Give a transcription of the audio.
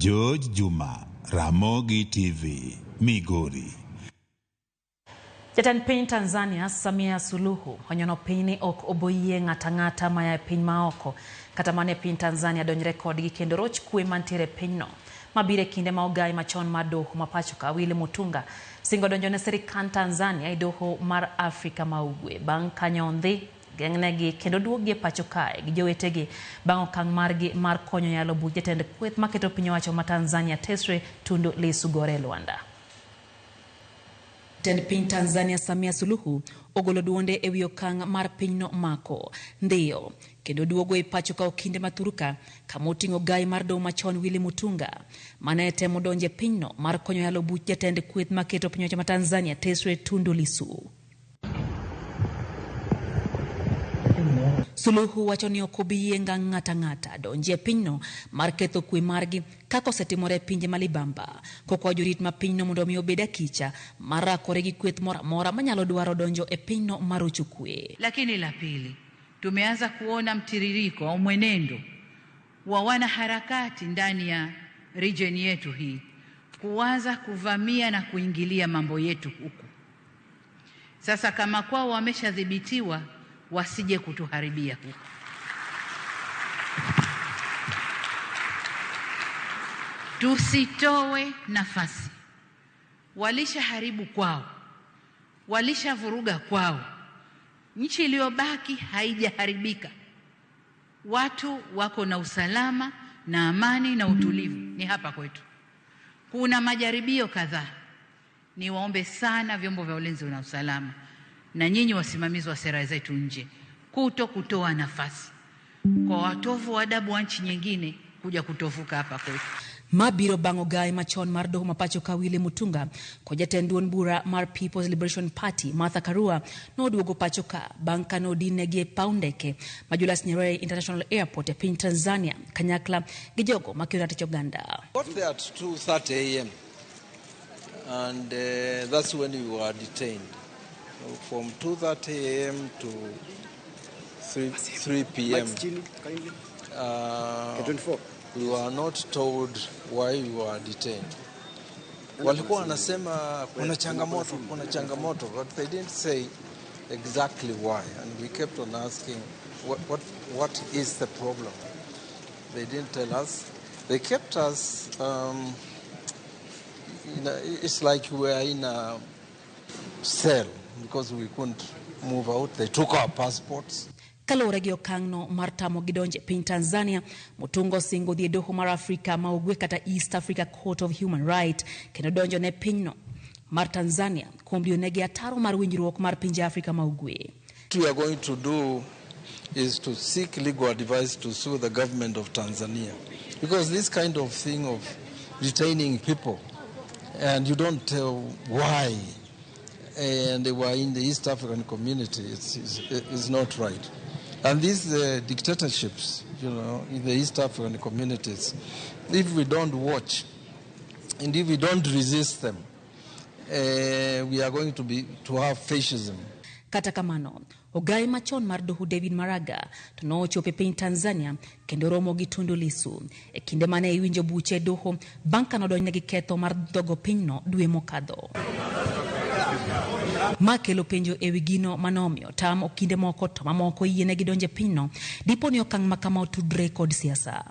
George Juma, Ramogi TV, Migori. Jatend piny Tanzania Samia Suluhu onyono piny ni ok oboyie ng'ato ang'ata maya e piny maoko kata mana e piny Tanzania donjre kodgi kendo roch kwe mantiere e pinyno. Mabiro e kinde ma ogai machon mar doho ma pacho ka Willy Mutunga singo donjo ne sirikand Tanzania e doho mar Afrika ma Ugwe bang' ka nyondhi geng'negi kendo duokgi e pacho kae gi jowetegi bang' okang' margi mar konyo yalo buch jatend kweth maketo piny owacho ma Tanzania tesre Tundu Lissu gore e lwanda. Jatend piny Tanzania Samia Suluhu ogolo duonde e wi okang' mar pinyno mako ndhiyo kendo duogo e pacho ka okinde ma thurka kama oting'o gai mar doho machon Willy Mutunga mane temo donjo e pinyno mar konyo yalo buch jatend kweth maketo piny owacho ma Tanzania tesre Tundu Lissu. Suluhu wacho ni ok obi yie ngang' ng'ato ang'ata donji e pinyno mar ketho kwe margi kaka osetimore e pinje ma libamba, kokwayo jorit ma pinyno mondo omi obed akicha mar rakore gi kweth moro amora manyalo dwaro donjo e pinyno mar rocho kwe. Lakini la pili, tumeanza kuona mtiririko au mwenendo wa wanaharakati ndani ya region yetu hii kuanza kuvamia na kuingilia mambo yetu huku. Sasa kama kwao wameshadhibitiwa, wasije kutuharibia huku. Tusitoe nafasi. Walishaharibu kwao, walishavuruga kwao. Nchi iliyobaki haijaharibika, watu wako na usalama na amani na utulivu, ni hapa kwetu. Kuna majaribio kadhaa. Niwaombe sana vyombo vya ulinzi na usalama na nyinyi wasimamizi wa sera zetu nje, kuto kutoa nafasi kwa watovu wa adabu wa nchi nyingine kuja kutovuka hapa kwetu. Ma biro bang' ogai machon mar doho ma pacho ka Willy Mutunga kod jatend duond bura mar People's Liberation Party Martha Karua noduogo pacho ka bang' ka nodinegi e paw ndeke ma Julius Nyerere International Airport e piny Tanzania kanyakla gi jogo makedo ratich oganda. Got there at 2:30 a.m. and that's when we were detained. So from 2:30 a.m. to 3 p.m. We were not told why we were detained. Walikuwa wanasema kuna changamoto, but they didn't say exactly why, and we kept on asking what is the problem. They didn't tell us. They kept us, it's like we were in a cell because we couldn't move out. They took our passports. Kaluwore gi okang'no mar tamo gi donjo e piny Tanzania, Mutunga osingo dhi e doho mar Afrika ma Ugwe kata East Africa Court of Human Rights kendo donjo ne pinyno mar Tanzania kuom diyonegi ataro mar winjruok mar pinje Afrika ma Ugwe. What we are going to do is to seek legal advice to sue the government of Tanzania, because this kind of thing of retaining people and you don't tell why, and they were in the East African community, it's not right. And these dictatorships, in the East African communities, if we don't watch and if we don't resist them, we are going to have fascism. Kata kamano, ogai machon mar doho David Maraga to nochopo e piny Tanzania kendo romo gi Tundu Lissu e kinde mane iwinjo buche e doho bang' ka nodonjne gi ketho mar dhogo pinyno dwe mokadho. Ma kelo penjo ewi gino manomiyo tam okinde moko to mamoko yienegi donjo e pinyno dipo ni okang' ma kama otudre kod siasa.